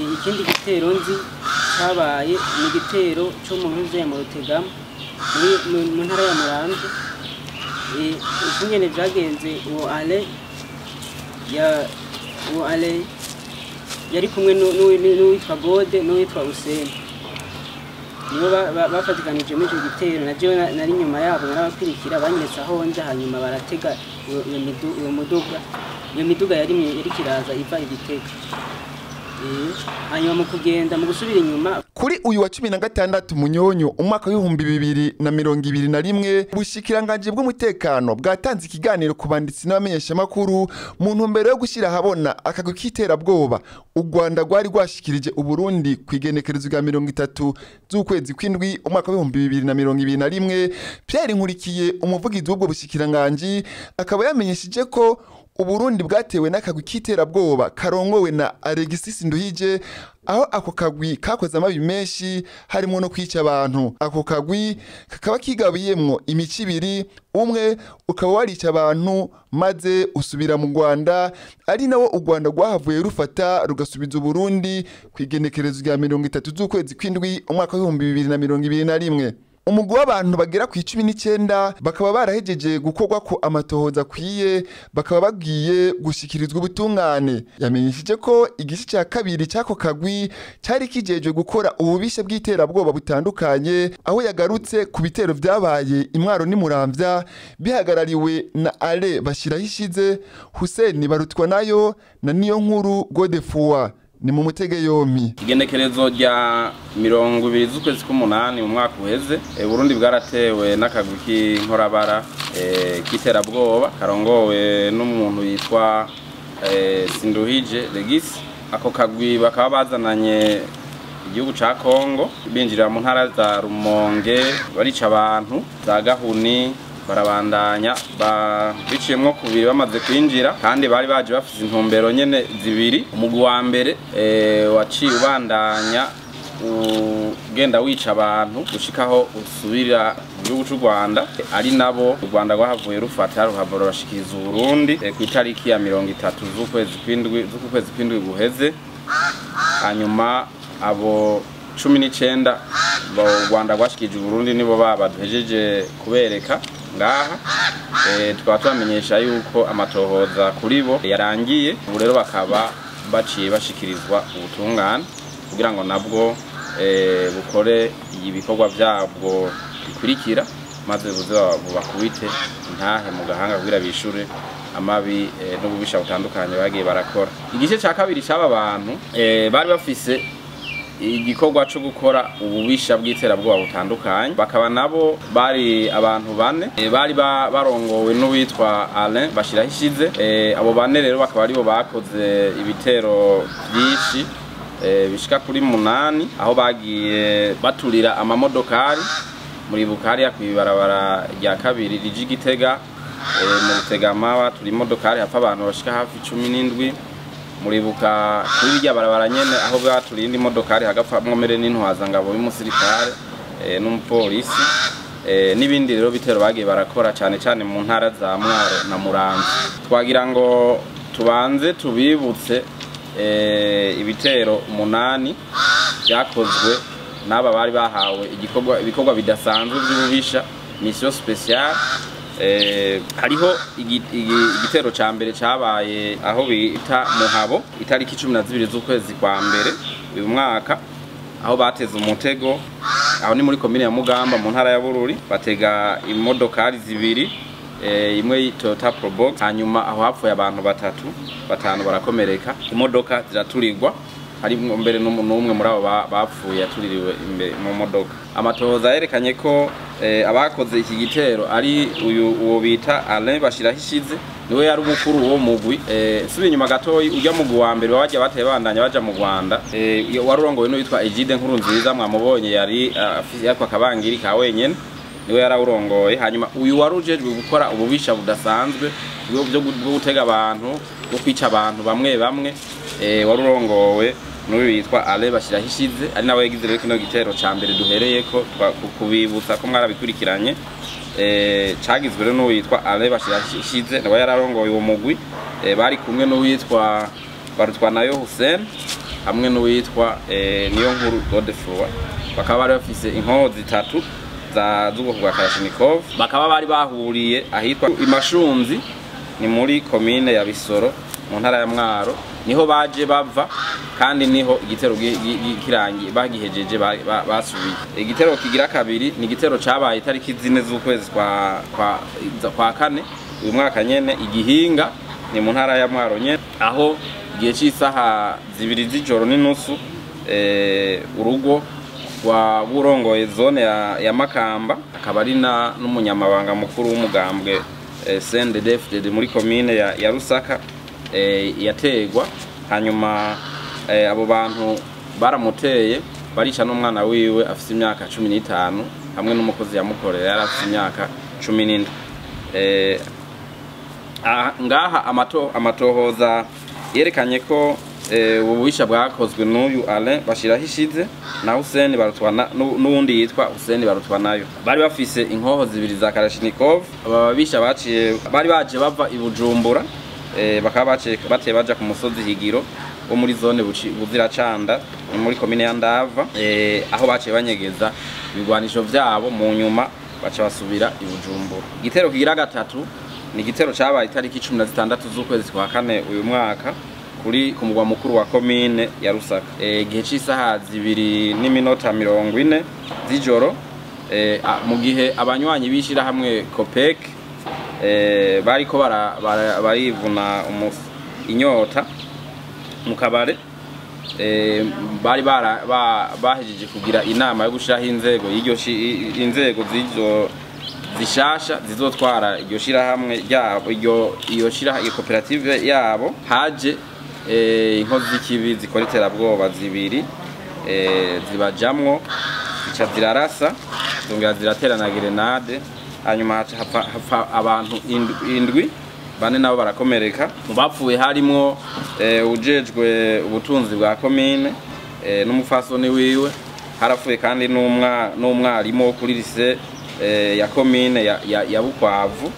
Ikindi gitero nzi cyabaye ni igitero cyo mu nzu ya Murutegama mu ntara ya Muramvya. Ukungene vyagenze, uwo Ale yari kumwe n'uwitwa Gode n'uwitwa Useni, nibo bafatikanije muri ico gitero. Na jewe nari inyuma yabo, narabakwirikira, banyeretse aho nja, hanyuma baratega iyo muduga, iyo miduga yari kiraza iva i Gitega. Hanyuma mu kugenda, mu gusubira inyuma. Kuri uyu wa 16 Munyonyo umwaka w'2021, ubushikiranganji bw'umutekano bwatanze ikiganiro ku banditsi n'abamenyeshamakuru mu ntumbero yo gushyira ahabona akagwi k'iterabwoba u Rwanda rwari rwashikirije Uburundi ku igenekerezo rya 30 z'ukwezi kw'indwi umwaka w'2021. Pierre Nkurikiye, umuvugizi w'ubwo bushikiranganji, akaba yamenyesheje ko Uburundi bwatewe n'akagwi k'iterabwoba karongowe na Alexis Nduhije, aho ako kagwi kakoze amabi menshi harimo no kwica abantu. Ako kagwi kakaba kigabuyemwo imico ibiri, umwe ukaba warica abantu maze usubira mu Rwanda, ari nawo u Rwanda rwahavuye rufata rugasubiza Uburundi ku igenekerezo rya 30 z'ukwezi kw'indwi umwaka w'2021. Umugwi w'abantu bagera ku 19 bakaba barahejeje gukorwa ko amatohoza akwiye, bakaba bagiye gushikirizwa ubutungane. Yamenyesheje ko igice cya kabiri cy'ako kagwi cyari kijejwe gukora ububisha bw'iterabwoba butandukanye, aho yagarutse ku bitero vyabaye Imwaro n'imuramvya bihagarariwe na Ale Bashirahishize, Hussein Barutwa nayo na Niyo Nkuru Godefroid. Ni mu mutege yompi. Igenekerezo rya 20 z'ukwezi k'umunani mu mwaka uheze, Burundi bwaratewe n'akagwi k'inkorabara k'iterabwoba karongowe n'umuntu yitwa Sinduhije Regis. Ako kagwi bakaba bazananye igihugu ca Kongo, binjira mu ntara za Rumonge barica abantu, za Gahuni, barabandanya biciyemwo kubiri bamaze kwinjira, kandi bari baje bafise intumbero nyene zibiri. Umugwi wa mbere waciye ubandanya ugenda wica abantu gushikaho usubira mu gihugu c'u Rwanda, ari nabo u Rwanda rwahavuye rufata ruhava rurashikiriza Uburundi ku itariki ya 30 z'ukwezi kw'indwi z'ukwezi kw'indwi guheze. Hanyuma abo 19 u Rwanda rwashikije Uburundi nibo baba duhejeje kubereka ngaha. Tukaba tubamenyesha yuko amatohoza kuri bo yarangiye, ubu rero bakaba baciye bashikirizwa ubutungane kugira ngo nabwo bukore ibikorwa byabwo bikurikira, maze buze bubakubite intahe mu gahanga kugira bishure amabi n'ububisha butandukanye bagiye barakora. Igice cya kabiri cy'aba bantu bari bafise igikorwa cyo gukora ububisha bw'iterabwoba butandukanye, bakaba nabo bari abantu bane, bari barongowe n'uwitwa Alain Bashirahishize. Abo bane rero bakaba aribo bakoze ibitero byinshi bishika kuri 8, aho bagiye baturira amamodokari muri Bukari kw'ibarabara rya kabiri rija Gitega, mu Rutegama batura imodokari hapfa abantu bashika hafi 17. Muribuka kuri rya barabara nyene aho baturiye indi modokari hagapfa mwomere n'intwaza ngabo y'umusirikare n'umupolisi, n'ibindi rero bitero bagiye barakora cyane cyane mu ntara za Mwaro na Muramvya. Twagira ngo tubanze tubibutse ibitero 8 byakozwe n'aba bari bahawe ibikorwa bidasanzwe by'ububisha, mission spéciale. Hariho igitero ca mbere cabaye aho bita Muhabo itariki 12 z'ukwezi kwa mbere uyu mwaka, aho bateze umutego, aho ni muri komine ya Mugamba mu ntara ya Bururi, batega imodokari zibiri, imwe Toyota Probox, hanyuma aho hapfuye abantu 3, 5 barakomereka, imodoka ziraturirwa, hari mbere n'umwe muri abo bapfuye yatuririwe imbere mu modoka. Amatohoza yerekanye ko abakoze iki gitero ari uyu uwo bita Alain Bashirahishize, niwe yari umukuru wo mugwi. Subi inyuma gatoyi, ujya mugwi wa mbere bajya bateye bandanya baja mu Rwanda, wari urongowe n'uwitwa Egide Nkurunziza, mwamubonye yari afise akabangiri ka wenyene, niwe yarawurongoye. Hanyuma uyu wari ujejwe gukora ububisha budasanzwe bwo gutega abantu, bwo kwica abantu bamwe bamwe, wari urongowe n'uyu yitwa Ale Bashirahishize, ari nawe yagize rero kino gitero ca mbere duhereyeko kubibutsa ko mwarabikurikiranye. Cagizwe rero n'uyu yitwa Ale Bashirahishize, nawe yararongoye uwo mugwi, bari kumwe n'uwitwa Barutwanayo Hussein, hamwe n'uwitwa niyo nkuru Godefroy. Bakaba bari bafise inkoho zitatu za z'ubwoko bwa Kalashnikov, bakaba bari bahuriye ahitwa Imashunzi, ni muri komine ya Bisoro mu ntara ya Mwaro, niho baje bava kandi niho igitero kirangiye bagihejeje basubiye. Igitero kigira kabiri ni igitero cabaye itariki 4 z'ukwezi kwa kane uyu mwaka nyene, igihinga ni mu ntara ya Mwaro nyene, aho igihe c'isaha 2 z'ijoro n'inusu urugo wa burongoye zone ya Makamba, akaba ari n'umunyamabanga mukuru w'umugambwe CNDD-FDD muri komine ya Rusaka yategwa. Hanyuma abo bantu baramuteye barica n'umwana wiwe afise imyaka 15 hamwe n'umukozi yamukorera yari afise imyaka 17. Ngaha amatohoza yerekanye ko ububisha bwakozwe n'uyu Alain Bashirahishize na Hussein Barutwana n'uwundi yitwa Hussein Barutwanayo. Bari bafise inkoho zibiri za Kalashnikov. Aba babisha baciye bari baje bava i Bujumbura, bakaba bateye baja ku musozi Higiro wo muri zone Buziracanda ni muri komine ya Ndava, aho baciye banyegeza ibigwanisho vyabo, mu nyuma baca basubira i Bujumbura. Igitero kigira gatatu ni igitero cabaye itariki 16 z'ukwezi kwa kane uyu mwaka kuri ku mugwa mukuru wa komine ya Rusaka, igihe c'isaha 2:40 z'ijoro, mu gihe abanywanyi bishira hamwe Copec bariko barivuna inyota mu kabare, bari bahejeje kugira inama yo gushiraho inzego y'iryo inzego z'izo zishasha zizotwara iryo shirahamwe ryabo, iyo shirahamwe iyo koperative yabo. Haje inkozi z'ikibi zikora iterabwoba zibiri, zibajamwo zica zirarasa, zongera ziraterana grenade, hanyuma hapfa abantu indwi, bane nabo barakomereka. Mu bapfuye harimwo ujejwe ubutunzi bwa komine n'umufasoni wiwe, harapfuye kandi n'umwarimu wo kuri lycée ya komine ya Bukwavu,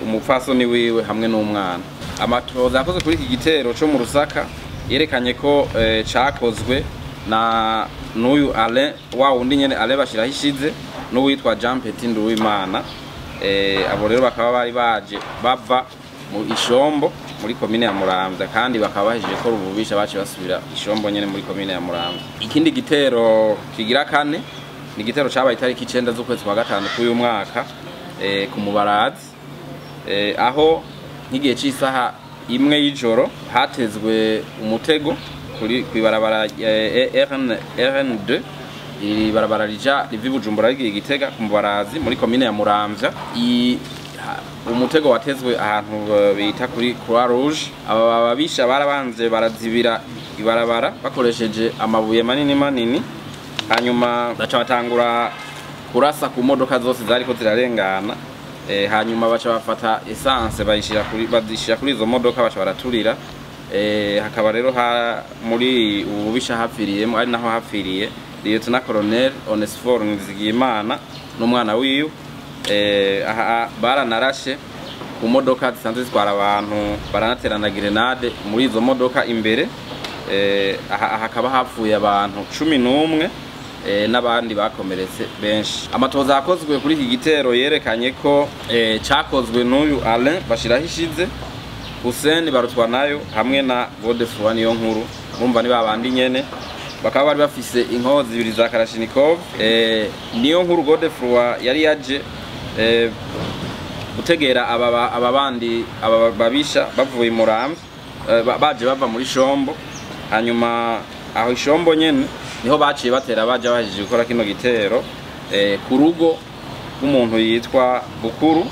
umufasoni wiwe hamwe n'umwana. Amatohoza yakozwe kuri iki gitero co mu Rusaka yerekanye ko cakozwe na n'uyu Alain wa wundi nyene Alain Bashirahishize n'uwitwa Jean Petit Nduwimana. Abo rero bakaba bari baje bava mu Ishombo muri komine ya Muramvya, kandi bakaba bahejeje ko ububisha baciye basubira Ishombo nyene muri komine ya Muramvya. Ikindi gitero kigira kane ni igitero cabaye itariki 9 z'ukwezi kwa gatanu k'uyu mwaka ku Mubarazi, aho nk'igihe c'isaha 1 y'ijoro hatezwe umutego kuri kwibarabara RN2, iri barabara rija riva i Bujumbura rigiye Gitega ku Mubarazi muri komine ya Muramvya. Umutego watezwe ahantu bita kuri Croix Rouge. Aba babisha barabanze barazibira ibarabara bakoresheje amabuye manini manini, hanyuma baca batangura kurasa ku modoka zose zariko zirarengana, hanyuma baca bafata essence bazishira kuri izo modoka baca baraturira. Hakaba rero muri ubu bubisha hapfiriyemo, ari naho hapfiriye Lieutenant Colonel Onesphore Nizigiyimana n'umwana wiwe. Baranarashe ku modoka zisanzwe zitwara abantu, baranaterana grenade muri izo modoka imbere. Hakaba hapfuye abantu 11 n'abandi bakomeretse benshi. Amatohoza yakozwe kuri iki gitero yerekanye ko cakozwe n'uyu Alain Bashirahishize, Hussein Barutwanayo hamwe na Godefroy niyo nkuru, murumva ni babandi nyene. Bakaba bari bafise inkoho zibiri za Kalashnikov. Niyo nkuru Godefroy yari yaje gutegera aba bandi aba babisha bavuye i Muramvya, baje bava muri Shombo. Hanyuma aho Ishombo nyene niho baciye batera baje bahejeje gukora kino gitero ku rugo rw'umuntu yitwa Bukuru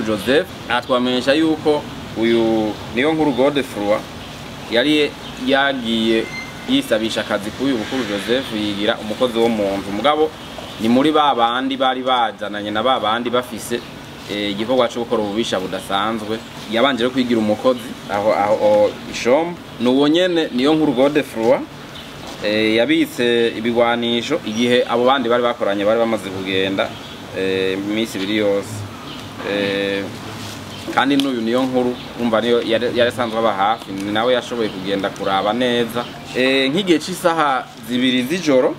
Joseph. Atwamenyesha yuko uyu niyo nkuru Godefroy yari yagiye yisabisha akazi k'uyu Bukuru Joseph, yigira umukozi wo mu nzu, mugabo ni muri ba bandi bari bazananye na ba bandi bafise igikorwa cyo gukora ububisha budasanzwe. Yabanje rero kwigira umukozi aho Ishombo. Nuwo nyene niyo nkuru Godefroy yabitse ibigwanisho igihe abo bandi bari bakoranye bari bamaze kugenda iminsi ibiri yose. Kandi n'uyu niyo nkuru umva niyo yari asanzwe aba hafi, ni nawe yashoboye kugenda kuraba neza. Nk'igihe c'isaha 2 z'ijoro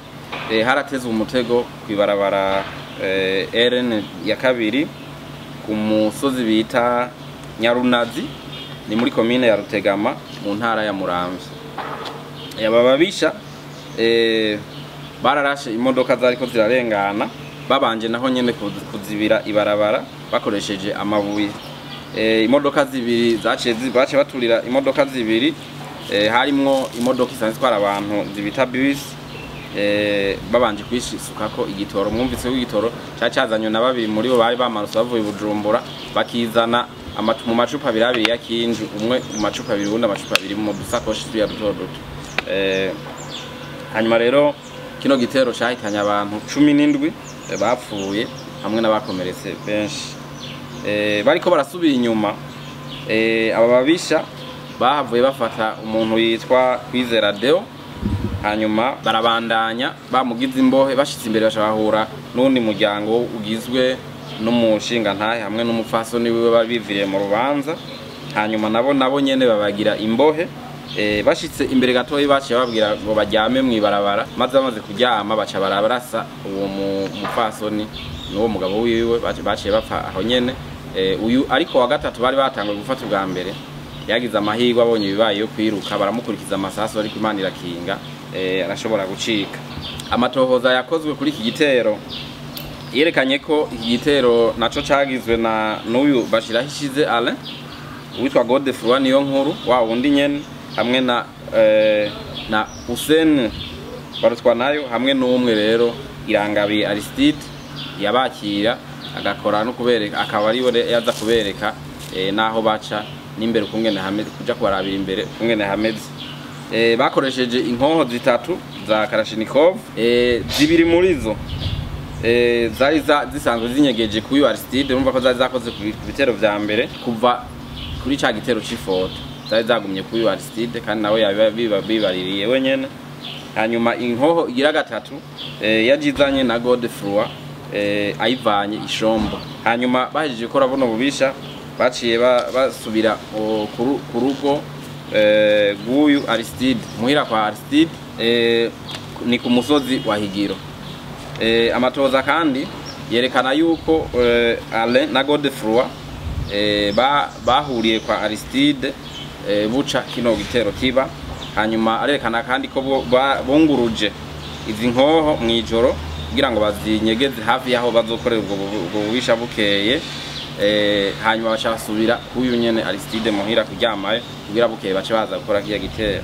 haratezwe umutego kw'ibarabara RN ya 2 ku musozi bita Nyarunazi, ni muri komine ya Rutegama mu ntara ya Muramvya. Aba babisha bararashe imodoka zariko zirarengana, babanje naho nyene kuzibira ibarabara bakoresheje amabuye. Imodoka zibiri zaciye baciye baturira imodoka zibiri, harimwo imodoka isanzwe itwara abantu zibita bus, babanje kwisukako igitoro. Mwumvise ko igitoro cacazanywe na babiri muri bo bari bamanutse bavuye Bujumbura, bakizana mu macupa abiri abiri ya kinju, umwe mu macupa abiri uwundi amacupa abiri mu dusakoshi tuya duto duto. Hanyuma rero kino gitero cahitanye abantu 17 bapfuye hamwe n'abakomeretse benshi. Bariko barasubira inyuma, aba babisha bahavuye bafata umuntu yitwa Kwizera Deo, hanyuma barabandanya bamugize imbohe. Bashitse imbere bashahura n'undi muryango ugizwe n'umushingantahe hamwe n'umupfasoni wiwe bari biviriye mu rubanza, hanyuma nabo nyene babagira imbohe. Bashitse imbere gatoyi baciye bababwira ngo baryame mw'ibarabara, maze bamaze kuryama baca barabarasa uwo mupfasoni n'uwo mugabo wiwe, baciye bapfa aho nyene. Uyu ariko wa gatatu bari batanguye gufata ubwa mbere yagize amahirwe abonye ibibaye yo kwiruka, baramukurikiza amasasu ariko Imana irakinga, arashobora gucika. Amatohoza yakozwe kuri iki gitero yerekanye ko iki gitero naco cagizwe na n'uyu Bashirahishize Alain, uwitwa Godefroid niyo nkuru wa wundi nyene, hamwe na Hussein Barutwanayo, hamwe n'umwe rero Irangabiye Aristide yabakira agakora no kubereka, akaba ari we yaza kubereka naho baca n'imbere ukungene hameze, kuja kubarabira imbere ukungene hameze. Bakoresheje inkoho 3 za Kalashnikov, zibiri muri zo zari zisanzwe zinyegeje kuri Aristide, urumva ko zari zakoze ku bitero vya mbere kuva kuri ca gitero c'ifoto, zari zagumye kuri Aristide kandi nawe yabibaririye wenyene. Hanyuma inkoho igira gatatu yajizanye na Godefroid, ayivanye ishombo. Hanyuma bahejeje gukora buno bubisha baciye basubira ku rugo rw'uyu Aristide, muhira kwa Aristide, ni ku musozi wa Higiro. Amatoza kandi yerekana yuko Alain na Godefroid bahuriye kwa Aristide buca kino gitero kiba. Hanyuma arerekana kandi ko bunguruje izi nkoho mw'ijoro kugira ngo bazinyegeze hafi yaho bazokorera ubwo bubisha bukeye. Hanyuma baca basubira k'uyu nyene Aristide muhira kuryamayo kugira bukeye bace baza gukora kiya gitero.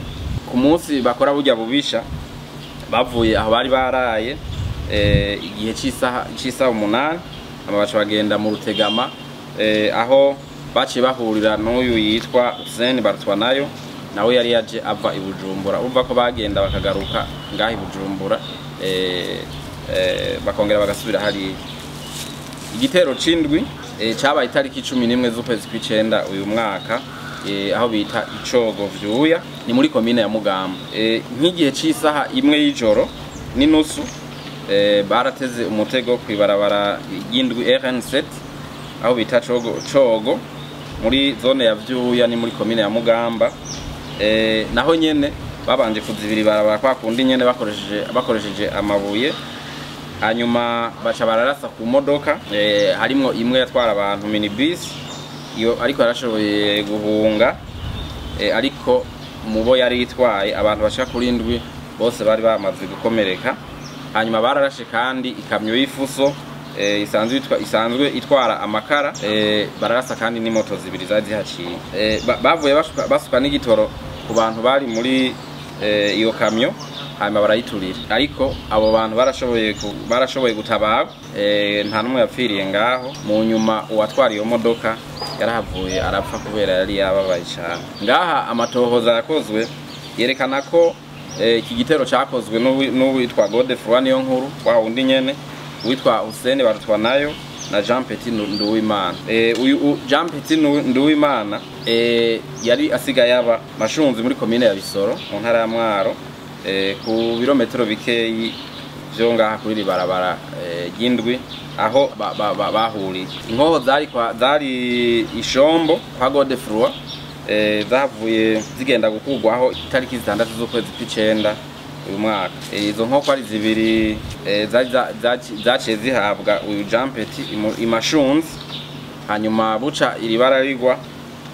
Ku munsi bakora burya bubisha bavuye aho bari baraye igihe c'isaha 8, hama baca bagenda mu Rutegama, aho baciye bahurira n'uyu yitwa Hussein Barutwanayo, nawe yari yaje ava i Bujumbura. Urumva ko bagenda bakagaruka ngaho i Bujumbura, bakongera bagasubira hariya. Igitero c'indwi cabaye itariki 11 z'ukwezi kw'icenda uyu mwaka, aho bita Icogo Vyuya, ni muri komine ya Mugamba. Nk'igihe c'isaha 1 y'ijoro n'inusu, barateze umutego kw'ibarabara ry'indwi RN7 aho bita Cogo muri zone ya Vyuya, ni muri komine ya Mugamba. Naho nyene babanje kuzibira ibarabara kwa kundi nyene bakoresheje amabuye, hanyuma baca bararasa ku modoka, harimwo imwe yatwara abantu minibus iyo, ariko yarashoboye guhunga, ariko mubo yari itwaye abantu bashika kuri 7 bose bari bamaze gukomereka. Hanyuma bararashe kandi ikamyo y'ifuso isanzwe itwara amakara, bararasa kandi n'imoto zibiri zari zihaciye. Bavuye basuka n'igitoro ku bantu bari muri iyo kamyo, hanyuma barayiturira, ariko abo bantu barashoboye gutabara, nta n'umwe yapfiriye ngaho. Mu nyuma uwatwara iyo modoka yarahavuye arapfa kubera yari yababaye cyane. Ngaha amatohoza yakozwe yerekana ko iki gitero cakozwe n'uwitwa Godefroid niyo nkuru wa wundi nyene, witwa Hussein Barutwanayo na Jean Petit Nduwimana. Uyu Jean Petit Nduwimana yari asigaye aba Mashunzi muri komine ya Bisoro mu ntara ya Mwaro, ku birometero bikeyi vyo ngaha kuri ribarabara ry'indwi aho bahuriye. Inkoho zari ishombo kwa Godefroid, zahavuye zigenda gukurwaho itariki 6 z'ukwezi kw'icenda uyu mwaka. Izo nkoko ari zibiri, zari zaciye zihabwa uyu Jean Petit Imashunzi, hanyuma buca iri bara rigwa.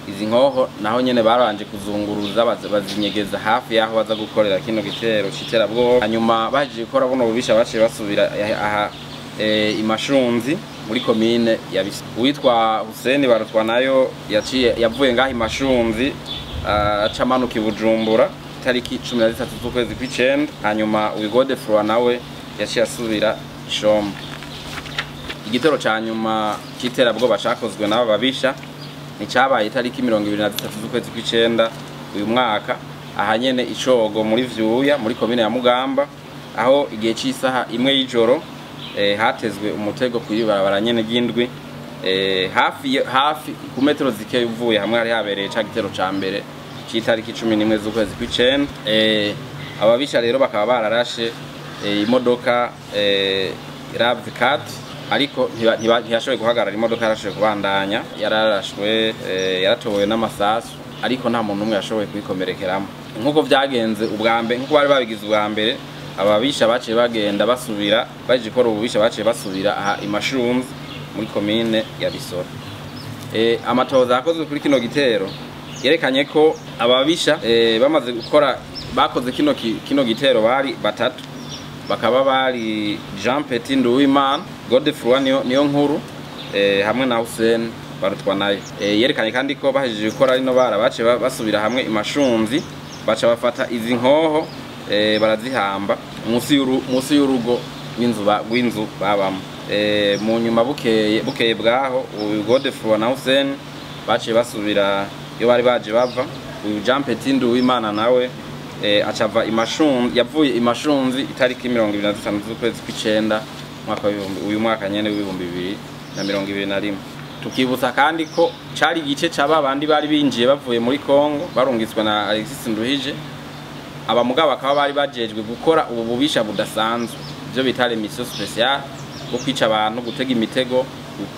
Izi nkoho naho nyene baranje kuzunguruza bazinyegeza hafi yaho baza gukorera kino gitero c'iterabwoba. Hanyuma bahejeje gukora buno bubisha baciye basubira aha Imashunzi muri komine ya Bisi. Uwitwa Hussein Barutwa nayo yaciye yavuye ngaho Imashunzi, aca amanuka i Bujumbura itariki 13 z'ukwezi kw'icenda. Hanyuma uyu Godefroid nawe yaciye asubira Ishombo. Igitero ca nyuma c'iterabwoba cakozwe n'aba babisha ni cabaye itariki 23 z'ukwezi kw'icenda uyu mwaka, aha nyene Icogo muri Vyuya muri komine ya Mugamba, aho igihe c'isaha 1 y'ijoro hatezwe umutego kw'ibarabara nyene ry'indwi, hafi ku metero zike uvuye hamwe hari habereye ca gitero ca mbere c'itariki 11 z'ukwezi kw'icenda. Ababisha rero bakaba bararashe imodoka RAV4, ariko ntiyashoboye guhagarara. Imodoka yarashoboye kubandanya, yararashwe, yaratowe n'amasasu, ariko nta muntu n'umwe yashoboye kuyikomerekeramo. Nk'uko vyagenze ubwa mbere, nk'uko bari babigize ubwa mbere, ababisha baciye bagenda basubira, baje gukora ububisha baciye basubira aha Imashunzi muri komine ya Bisoro. Amatohoza yakozwe kuri kino gitero yerekanye ko ababisha bamaze gukora bakoze kino gitero bari batatu, bakaba bari Jean Petit Nduwimana, Godefroid niyo nkuru, hamwe na Hussein Barutwa nayo. Yerekanye kandi ko bahejeje gukora rino bara baciye basubira hamwe Imashunzi, baca bafata izi nkoho, barazihamba munsi y'urugo rw'inzu babamo. Mu nyuma bukeye bwaho uyu Godefroid na Hussein baciye basubira iyo bari baje bava. Uyu Jean Petit Nduwimana nawe acava Imashunzi, yavuye Imashunzi itariki 25 z'ukwezi kw'icenda mwaka uyu mwaka nyene w'ibihumbi bibiri na mirongo ibiri na rimwe. Tukibutsa kandi ko cari igice c'aba bandi bari binjiye bavuye muri Kongo barungitswe na Alexis Nduhije. Aba mugabo bakaba bari bajejwe gukora ubu bubisha budasanzwe, ivyo bita les missions spéciales, bwo kwica abantu, gutega imitego,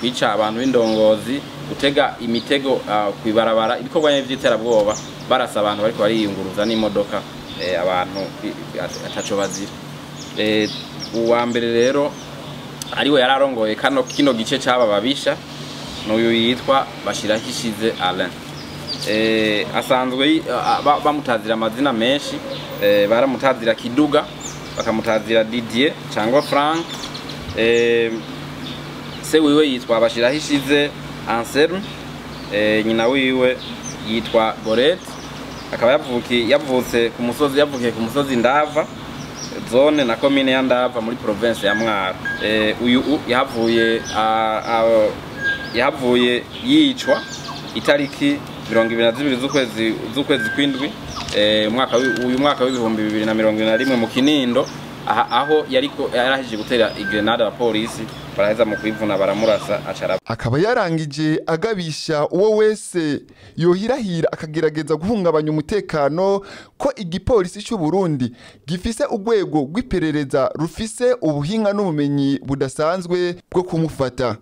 kwica abantu b'indongozi, gutega imitego kwibarabara, ibikorwa nyene vy'iterabwoba, barasa abantu bariko bariyunguruza n'imodoka, abantu ataco bazira. Uwa mbere rero ariwe yararongoye kino gice c'aba babisha n'uyu yitwa Bashirahishize Alain. Asanzwe bamutazira amazina menshi, baramutazira Kiduga, bakamutazira Didier cyangwa Frank. Se wiwe yitwa Bashirahishize Anselme, nyina wiwe yitwa Gorette, akaba yavutse ku musozi, yavukiye ku musozi Ndava, zone na commune ya Ndava muri province ya Mwaro. Uyu yahavuye yicwa itariki 22 z'ukwezi kw'indwi, uyu mwaka w'ibihumbi bibiri na mirongo ibiri na rimwe mu Kinindo, aho yariko yarahije gutera igrenade abapolisi baraheza mu kwivuna baramurasa acara. Akaba yarangije agabisha uwo wese yohirahira akagerageza guhungabanya umutekano ko igipolisi cy'u Burundi gifise urwego rw'iperereza rufise ubuhinga n'ubumenyi budasanzwe bwo kumufata.